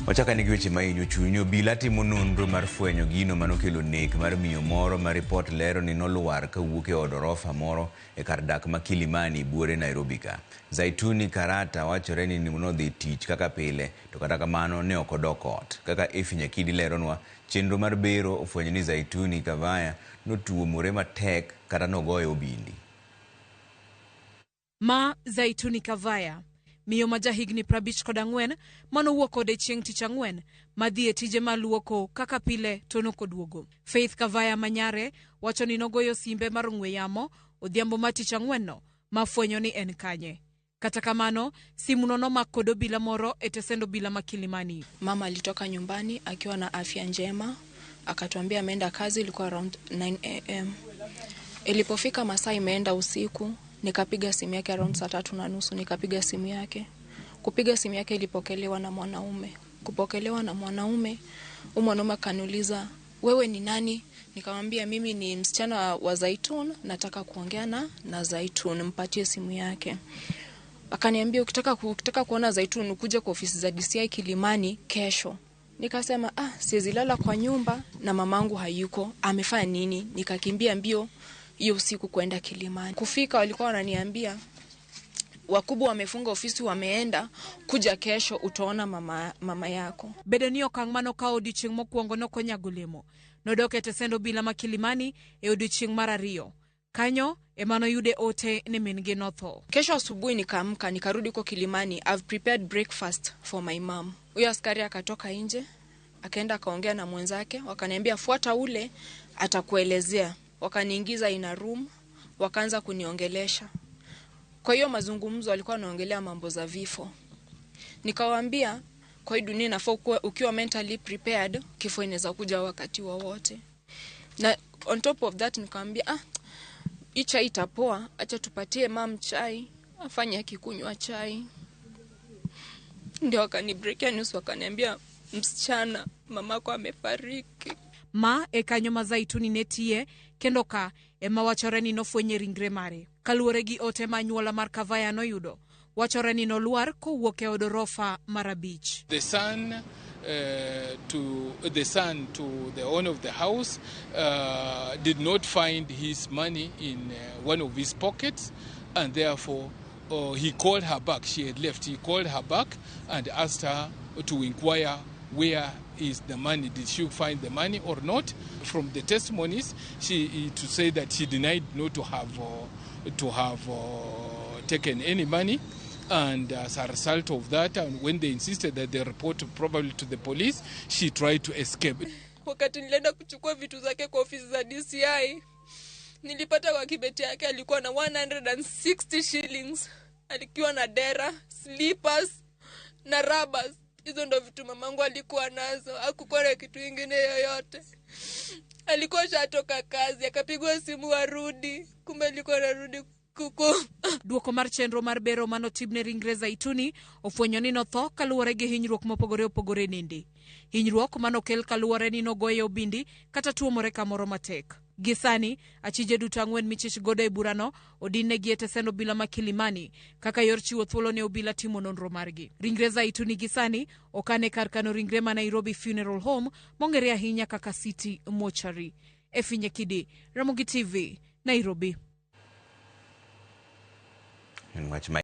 Wachak ane gi weche mahinyo chuny. Obila timo nonro mar fwenyo gino manokelo nek mar miyo moro ma ripot lero ni nolwar kawuok e od orofa moro e kar dak ma Kilimani buore Nairobi ka. Zaituni Karata wachore ni nodhi tich kaka pile to kata kamano ne ok odok ot. Kaka Effie Nyakidi leronwa, chenro mar bero ofwenyo ni Zaituni Kavaya notuomore matek kata nogoye obindi. Ma Zaituni Kavaya, miyo ma jahigni 54 manowuok ode chieng' tich ang'wen madhi e tije mar luoko kaka pile to nokoduogo. Faith Kavaya manyare wacho ni nogoyo simbe mar ong'we yamo odhiambo mar tich ang'wen no mafwenyo ni en kanye. Kata kamano, simuno nomak kod obila moro e tesend obila ma Kilimani. Mama alitoka nyumbani akiwa na afya njema, akatuambia ameenda kazi, ilikuwa around 9 am. Ilipofika masaa imeenda usiku, nikapiga simu yake around saa 3:30, nikapiga simu yake. Kupiga simu yake ilipokelewa na mwanaume. Kupokelewa na mwanaume, huyu mwanaume akaniuliza, "Wewe ni nani?" Nikamwambia, "Mimi ni msichana wa Zaitun, nataka kuongea na Zaitun, mpatie simu yake." Akaniambia, "Ukitaka kuona Zaitun ukuje kwa ofisi za DCI Kilimani kesho." Nikasema, "Ah, siwezi lala kwa nyumba na mamangu hayuko, amefanya nini?" Nikakimbia mbio hiyo usiku kwenda Kilimani. Kufika walikuwa wananiambia wakubwa wamefunga ofisi, wameenda, kuja kesho utaona mama yako. Bedo ni okang' manokawo odiochieng' mokwongo nokonyago olemo. Nodok e tesend obila ma Kilimani e odiochieng' mar ariyo. Kanyo ema noyude ote ni min-gi notho. Kesho asubuhi nikaamka, nikarudi huko Kilimani, "I've prepared breakfast for my mom." Huyo askari akatoka nje, akaenda akaongea na mwenzake, wakaniambia, "Fuata ule atakuelezea." Wakaniingiza in a room, wakaanza kuniongelesha. Kwa hiyo mazungumzo walikuwa wanaongelea mambo za vifo. Nikawaambia kwa hii dunia inafaa ukiwa mentally prepared, kifo inaweza kuja wakati wowote. Na on top of that nikamwambia, "Ah, hii chai itapoa, acha tupatie mum chai afanye akikunywa chai." Ndio wakanibreakia news, wakaniambia, "Msichana, mamako amefariki." Ma e kanyo ma Zaituni ne tiye kendo ka ema wachore ni nofwenye ringre mare. Kaluwore gi ote ma anyuola mar Kavaya noyudo, wachore ni nolwar kowuok e od orofa mar 5. The son to the owner of the house did not find his money in one of his pockets, and therefore he called her back. She had left. He called her back and asked her to inquire where is the money. Did she find the money or not? From the testimonies, she to say that she denied not to have taken any money. And as a result of that, and when they insisted that they report probably to the police, she tried to escape. Wakati nilienda kuchukua vitu zake kwa ofisi za DCI, nilipata kwa kibeti yake alikuwa na 160 shillings, alikuwa na dera, slippers na rubbers. Hizo ndo vitu mamangu alikuwa nazo, hakukuwa na kitu ingine yoyote. Alikuwa shatoka kazi, akapigwa simu arudi, kumbe alikuwa anarudi kuku. Duoko mar chenro mar bero manotimne ringre Zaituni ofwenyo ni notho kaluwore gi hinyruok mopogore opogore e dende. Hinyruok manokel kaluwore ni nogoye obindi kata tuomore kamoro matek. Gi sani, achije duto ang'wen michich godo e burano odinnegi e tesend obila ma Kilimani kaka yor chiwo thuolo ne obila timo nonro margi. Ringre Zaituni gi sani okan e kar kano ringre ma Nairobi Funeral Home mong'ere ahinya kaka City Mortuary. Effie Nyakidi, Ramogi TV, Nairobi. En wach ma